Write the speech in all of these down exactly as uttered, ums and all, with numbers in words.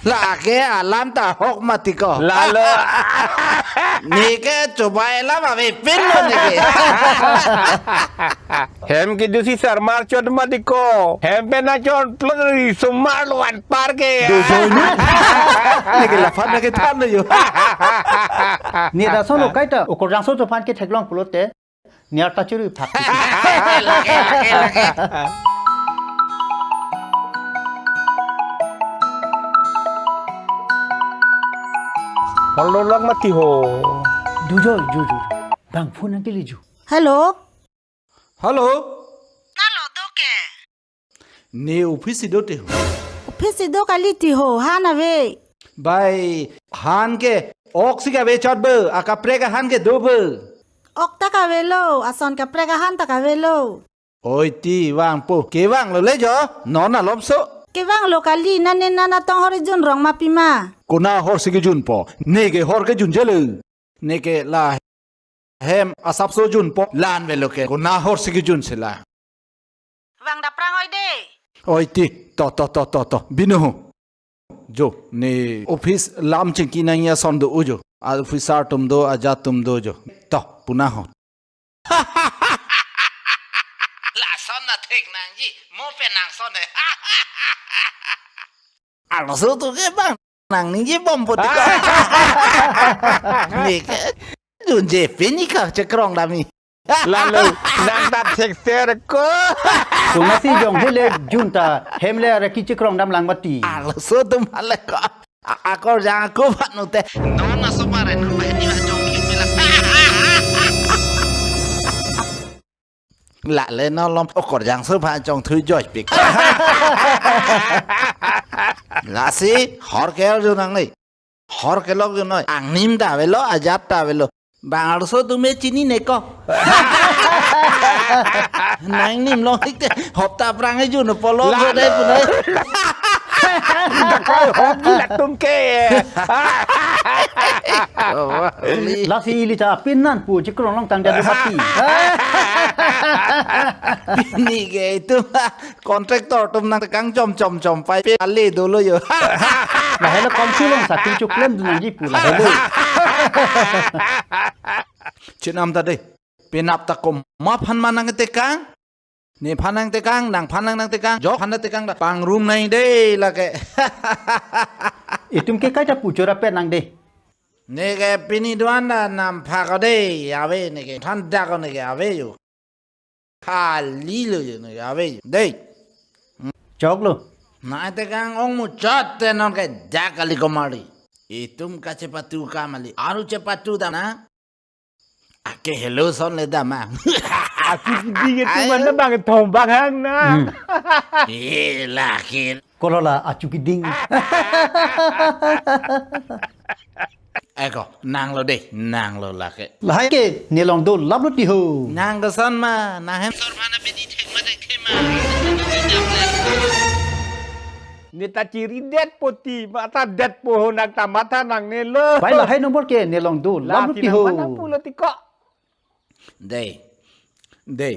Lake alam ta ahok mati ko. Lalo. Neke chobai alam avepinlo neke. Hem kedosi sarmar chot mati ko. Hem pen nangchot plot ri sumar lo anparke. Dojo nu. Neke laphan neke thanlo jo. Ne lasonlo kaita okorjangso aphan ketheklong pulote. Niar ta churu phak. Lake, lake, lake. Holo lang mati ho. Dojo, jo, jo. Bang phone nangkele jo. Hello. Hello. Hello, do ke? Ne office si do te ho. Office si do kali ti ho, han ave. Bai, han ke, ok si kave chot bo, akaprek ahan ke do bo. Ok ta kavelo, ason kaprek ahan ta kavelo. Oi ti vangpo, kevanglo le jo, non alomso. Kevanglo kali, nane nana tong hor junrong ma pima. Kona hor si kejunpo, neke hor kejunjelo. Neke la hem asapso junpo, la-an velo ke, kona hor si kejun sila. Vang daprang oi de. Oi ti, to, to, to, to, to, binu ho. Jo, ne office lam chingki nangji ason do ujo. A officer atum do, ajat atum do jo. To, puna ho. Lason na thek nangji, mo pe nangson he. Arloso atum ke bang nang ningje bom poti ko. Neke junje pini ka chekrong dam-i. Lalo, nang ta thekser ko. Kona si jong hele jun ta hem le are kechekrong dam lang mati. Arloso atum hale ko. A-, akorjang ako phan nu te. Non asomar non bahini jong kimi la. La le non alom okorjangso aphan chongthui joipik. Lasi hor ke hor jun nangne. Hor kelok jun noi. Angnim ta avelo, ajat ta avelo. Bang arloso atum me chinine ko. Nangnim long hik te hopta aphrang ejun polo. La, so dai la. Punai. Dakai hop di latum ke. Lasi ili ta pin nangpu chekrong long tang dia do mati. Neke itum contractor atum nangtekang chom chom chom pai pe ale dolo jo. Lahelo komsi long satu chuklem dun nangji pu lahelo. Chenam ta de. Penap ta komat aphan ma nangtekang. Nephan nangtekang, nangphan nang nangtekang, jok phan nangtekang ta pangrum nang de lake. Itum ke kaita pu chora pe nang de. Neke pini do-an ta namphak ko de, ave neke than dak ko neke ave jo. Kali lo jo neke ave jo. De. Choklo. Nangtekang ong muchot te non ke dak kali ko mari. Itum kachepatu ka mali. Aru chepatu dam nang. Ake hello son le dam nang. Achu keding itum. Ai. Mana bang thom bang hang nang. Hmm. Eh, lake. Kolola achu keding. Eko, nanglo de, nanglo lake. Lahai ke, ne along dolaplo ti ho. Nang koson ma, nang hem sor mana bini thek ma thek ma. Ne ta chiri det poti, mata det po ho nang ta matha nangnelo. Bai lahai nombor ke, ne along dolaplo ti ho. Lasi nang mana pulo ti ko. Dei. Dei.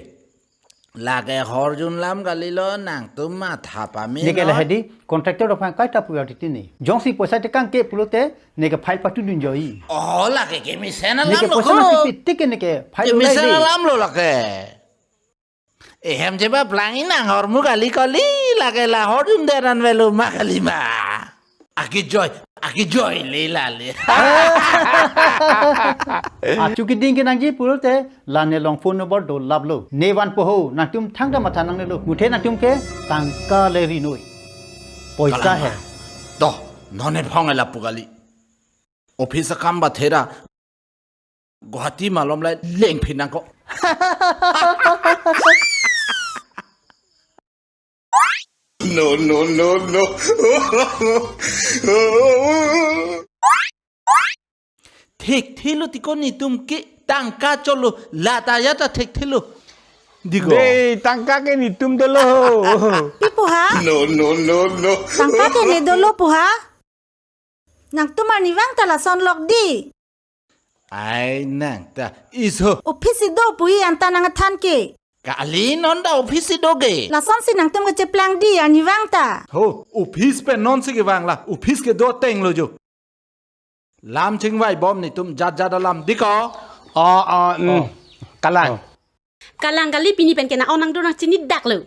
Lake horjun lam kalilo nangtum matha pame. Neke non. Lahai di contractor aphan kaita pu ya titi ni. Jongsi poisa tekang ke pulote neke file patudun joi. Oh, lake kemesen alam. Neke lo poisa ko. Nangkepi tik ke neke file ulai. Kemesen di. Alam lo lake. Ehem cheba plangi nang hormu kali kali lake la horjun deran velo ma kali ma. Akejoi, akejoi le lale. Achu keding ke nangji pulote, la ne along phone number dolaplo. Ne vanpo ho, nangtum thangta matha nangnelo. Muthe nangtum ke tangka le ri noi. Poisa he. Kalama. Toh, non ne phong lapu kali. Office akam ba thera. Guwahati malom lai lengphi nang ko. No, no, no, no. Thekthelo ti ko netum ke tangka cholo lata ya ta thekthelo. Di ko. Dei, tangka ke netum dolo. Pi pu ha? No, no, no, no. Tangka ke ne dolo pu ha? Nangtum arnivang ta lason lok di. Ai nang ta iso. Office si do pu-i anta nangthan ke. Kali non ta office si do ke. Lasonsi nangtum kacheplang dei arnivang ta. Ho, office pen nonsi kevang la, office kedo ateng lo jo. Lam chingvaibom netum jat jat alam dei ko. Oh, oh, mm. Oh. Kalang. Oh. Kalang kali, pini pen ke nang-on nangdur nangchinidak lo.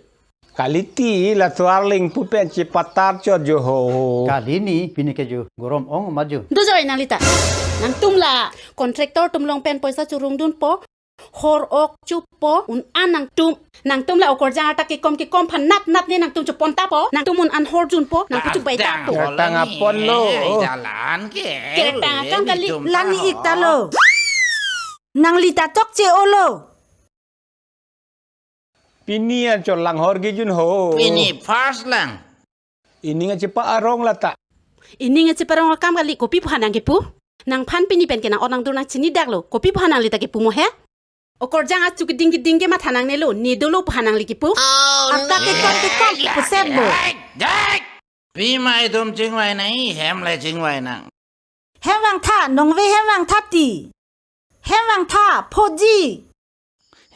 Kali ti la Suarlingpu pen chepatar chot jo ho. Kali ni pini ke jo gorom ong ma jo. Do jo nangli ta. Nangtum la contractor atum along pen poisa churungdunpo. Hor ok choppo, un-an nangtum. Nangtum la okorjang arta kekom kekom aphan nat nat ne nangtum chopon tapo. Nangtum un-an hor junpo, nangtum chubai tapo. Kertang apon lo. Jalan ke. Kertang akam kali. Lan-ik ta lo. Nangli ta chokche olo. Pini anchot lang hor kejun ho. Pini first lang. Ining achepa-arong lata. Ining achepa-arong akam kali, kopi aphan nang kepu? Nangphan pini pen ke nang-on nangdur nangchinidak lo. Kopi aphan nangli ta kepu mo he? Okorjang achu keding keding ke matha nangne lo, ne dolo aphan nangli kepu? Arta kekom kekom, pusep bo. Dek, dek. Pima itum chingvai nang, hem le chingvai nang. Hem vangtha, nongve hem vangtha ti. Hem vangtha, phoji.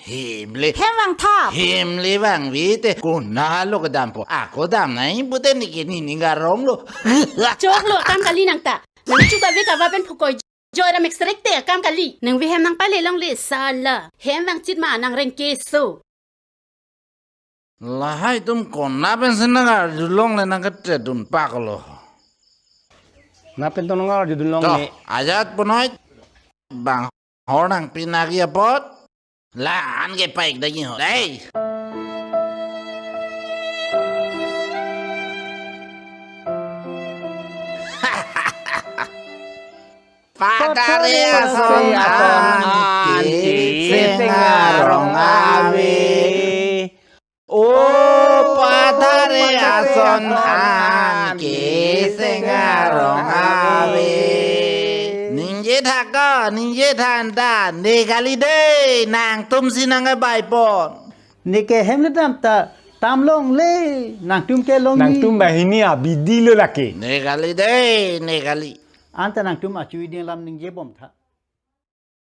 Hem le. Hem vangtha. Hem le vangve te, konat lo kedampo. Ako dam nang, pute neke ni ning arong lo. Chok lo, akam kali nang ta. Nang chu kave kava pen phukoi joy ra mek serek te akam kali. Nangve hem nangpale longle sala. Hem vangchit ma nang reng keso. Lahai atum konat pensi nang arjulong le nang kete dun pak lo. Nang pen to nang arjudun long. To, ne. Ajat punoi bang hor nangpi nagi apot. Lan ke paik dagi ho. Dei. Pathare ason an ke seng arong ave. O pathare ason an ke seng arong ave. Ningje tha ko, ningje tha anta, ne kali dei, nangtum si nang kebaipon. Neke hem le dam ta, tam longle, nangtum ke longji. Nangtum banghini abidi lo lake. Ne kali dei, ne kali. Anta nangtum achu iding alam ningjebom tha.